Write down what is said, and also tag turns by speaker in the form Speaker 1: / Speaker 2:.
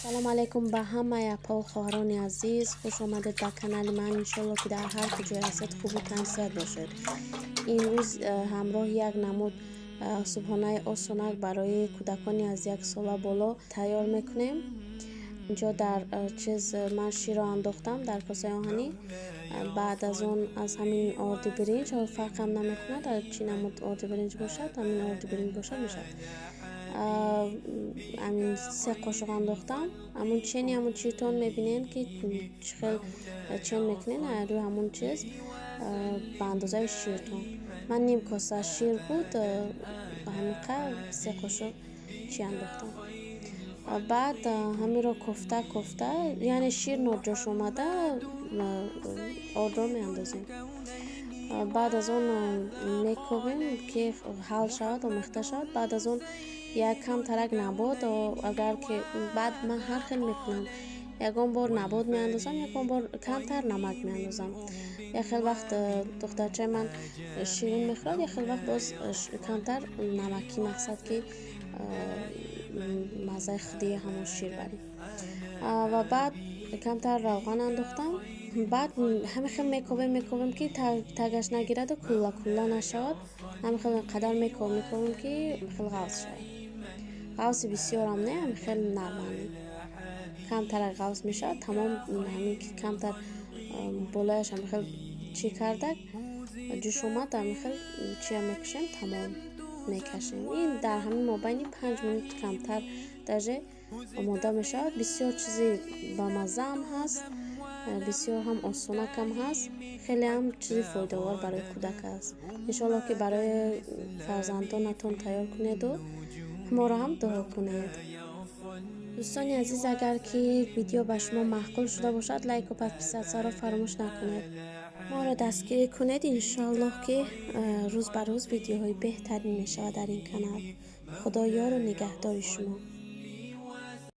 Speaker 1: Салом алейкум ба ҳамаи апаву хоҳарони азиз. Хуш омадед ба канали ман. Иншолло, ки дар ҳар куҷое ҳастед, хубу тансиҳат бошед. Имрӯз ҳамроҳи як намуд субҳонаи осонак барои кӯдакони аз 1 сола боло тайёр мекунем. Инҷо дар чиз ман широ андохтам дар косаи оҳанӣ. Баъд аз он аз ҳамин орди биринҷ, фарқам намекунад, чӣ намуд орди биринҷ бошад, ҳамин орди биринҷ бошад, мешавад. Ҳамин 3 қошуқ андохтам. Ҳамун чени, ҳамун читон мебинен, ки чӣ хел чен мекунен, рӯи ҳамун чиз ба андозаи ширтон. Ман ним коса шир буд, ба ҳамин қадр 3 қошуқ чӣ андохтам. Баъд ҳаминро кофта кофта, яъне шир ноҷош омада, ордро меандозем. Баъд аз он мекобем, ки ҳал шавад, омехта шавад. Баъд аз он як камтарак набот, агар ки баъд ман ҳар хел мекунам: ягон бор набот меандозам, ягон бор камтар намак меандозам. Як хел вақт духтарчаи ман ширин мехӯрад, як хел вақт боз камтар намакӣ, мақсад ки маззаи худии ҳамон шир барем. Ва баъд камтар равған андохтам. Баъд ҳамин хел мекобем, мекобем, ки тагаш нагираду кулла кулла нашавад. Ҳамин хел қадар мекобем, мекобем, ки хел ғафз шавад. Ғафзи бисёрам не, ҳамин хел нормальный, камтарак ғафз мешавад, тамом. Ҳамин ки камтар болояш ҳамин хел чӣ кардак, ҷӯш омад, ҳамин хел чия мекушем, тамом, мекашем. Ин дар ҳамин мобайни 5 минут камтар даже омода мешавад. Бисёр чизи бамаззаам ҳаст, бисёр ҳам осонакам ҳаст, хеле ҳам чизи фоидаовар барои кӯдак аст. Иншоалло, ки барои фарзандонатон тайёр кунеду моро ҳам дуо кунед. Дӯстони азиз, агар ки видео ба шумо маъқул шуда бошад, лайку подписаться ро фаромӯш накунед, моро дастгирӣ кунед. Иншоаллоҳ, ки рӯз ба рӯз видеоҳои беҳтарин мешавад дар ин канал. Худо ёру нигаҳдори шумо.